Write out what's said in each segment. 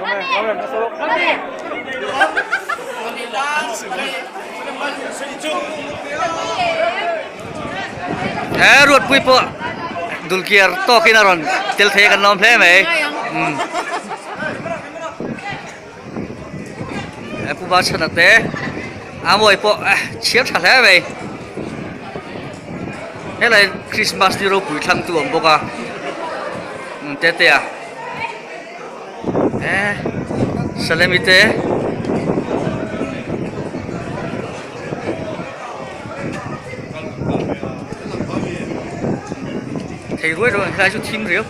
He Ruatpui pawh dulkiar tawkin a rawn tel thei a kan lawm hle mai. He Pu Bachhana te a mawi pawh chhiar tha hle mai. Helai Christmas ni ropui thlang tu awm bawk a tete a eh Salemi te thei ruai ruai helai chu thim riau.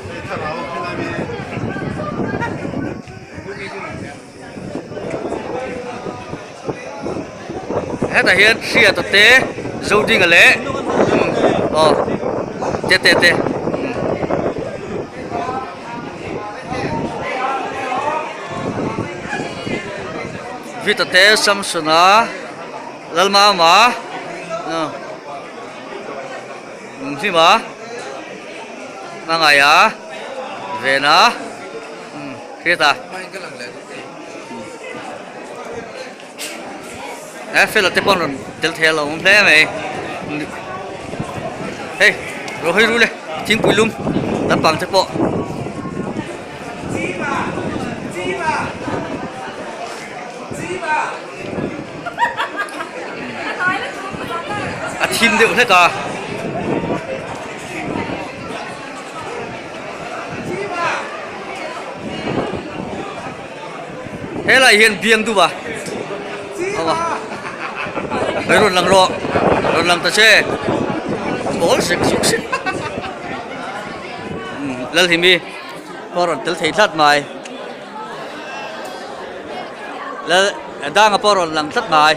Hetah hian hriata te Zodinga leh aw tete te Vita te Samsona Lalmama Lunghlima Hmangaia Vena. Hriat a. He fela te pawh an rawn tel thei a lo awm hle mai. Hei ro hawi rul e thingpui lum lampang te pawh. A thim deuh hlek a. Helai hian biang duh a awm a hei rawn lang rawh rawn lang ta che mawl sek suk sek Lalhimi pawh rawn tel thei tlat mai Lal Danga pawh rawn lang tlat mai.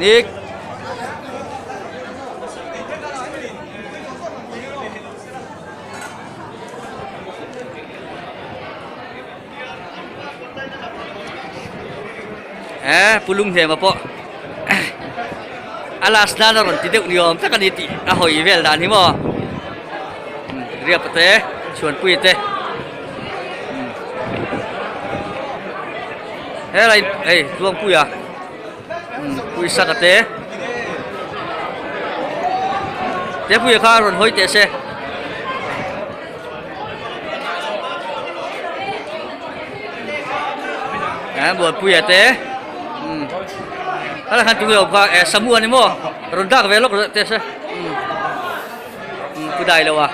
Nick Eh pulung hle ma pawh a last nan a rawn ti deuh ni awm tak a ni tih a hawi vel dan hi maw riap te chhuanpui te. Helai hei Tluangpuia Puisaka te Tepuia kha a rawn hawi teh se. Eh Buanpuia te helai khan tunge awm kha eh Samu a ni maw rawn dak ve lawk teh se pu dai lo a.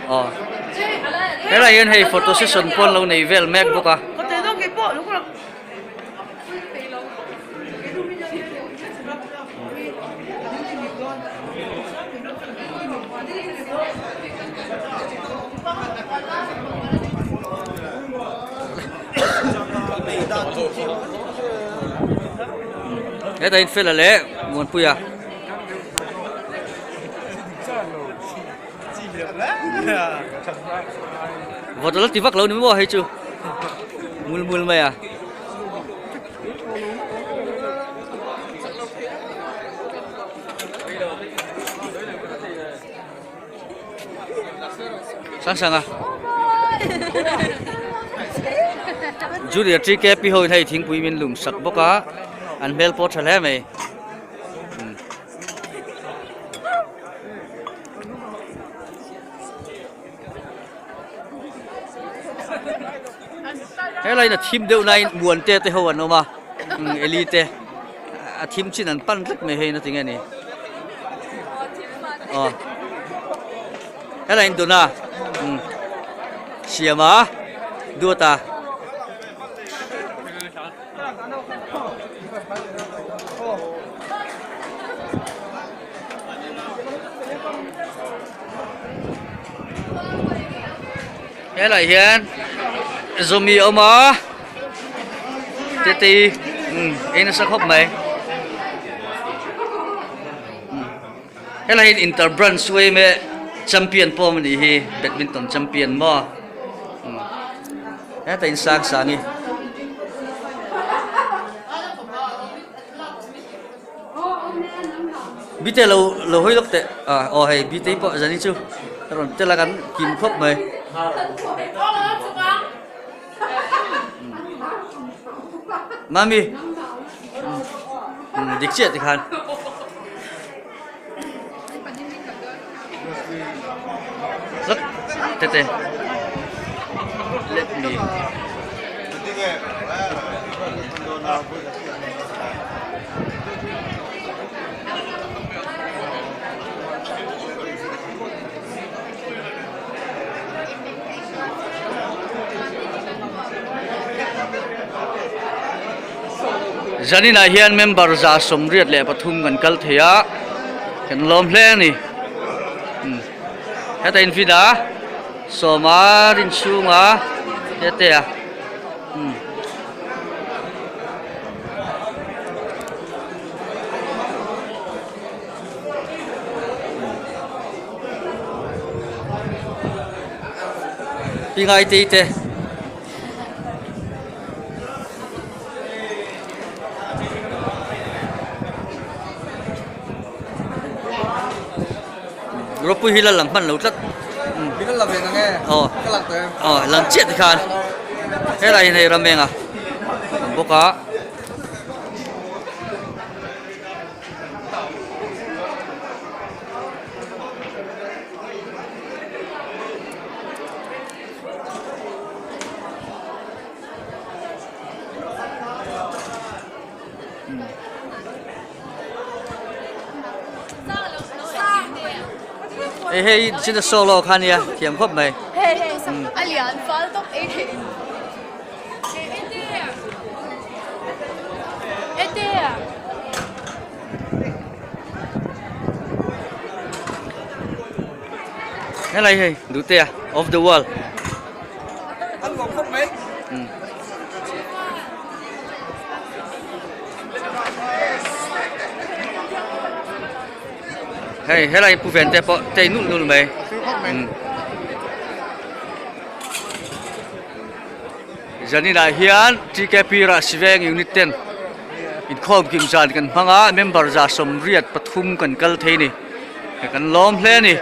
Aw helai hian hei photo session pawh an lo nei vel mek bawk a. Hetah hian fela leh Muanpuia. Vawt la ti vak lo ni maw hei chu mul mul mai a. Sang sang a. Junior TKP ho in hei thingpui min lum sak bawk a an hmel pawh tha hle mai. Helai in a thim deuh laiin muan te te ho an awm a Eli te a thim chin an pan tlat mai hei na tinge ni aw helai in dawna siama duata. Helai hian zawmi a awm a tetei ei nasa khawp mai helai hian inter branch yma champion pawh a nih hi badminton champion maw. Heta in sang sang hi. Bite lo lo hawi lawk teh ah aw hei Bite pawh zan hi chu a rawn tel a kan kim khawp mai. Mami dik chiah tikhan. Look tete let me Zaninah hian member 183 kan kal thei a kan lawm hle a ni heta in vid a sawma rinchhunga te a. Pi ngai tei te. Ropui hi la lang hman lo tlat. Aw aw lang chiah tikhan helai hi hei ram eng a awm bawk a. Hei hei chin a solo kha nia thiam khawp mai. A lian fal tawp ei thei. Helai hei duhtea of the world. An nuam khawp mai. Hei helai pu ven te pawh tei nulh nulh mai. Zaninah hian TKP Rahsiveng Unit ten inkhawm kim zan kan hmang a, member 183 kan kal thei a ni. Kan lawm hle a ni.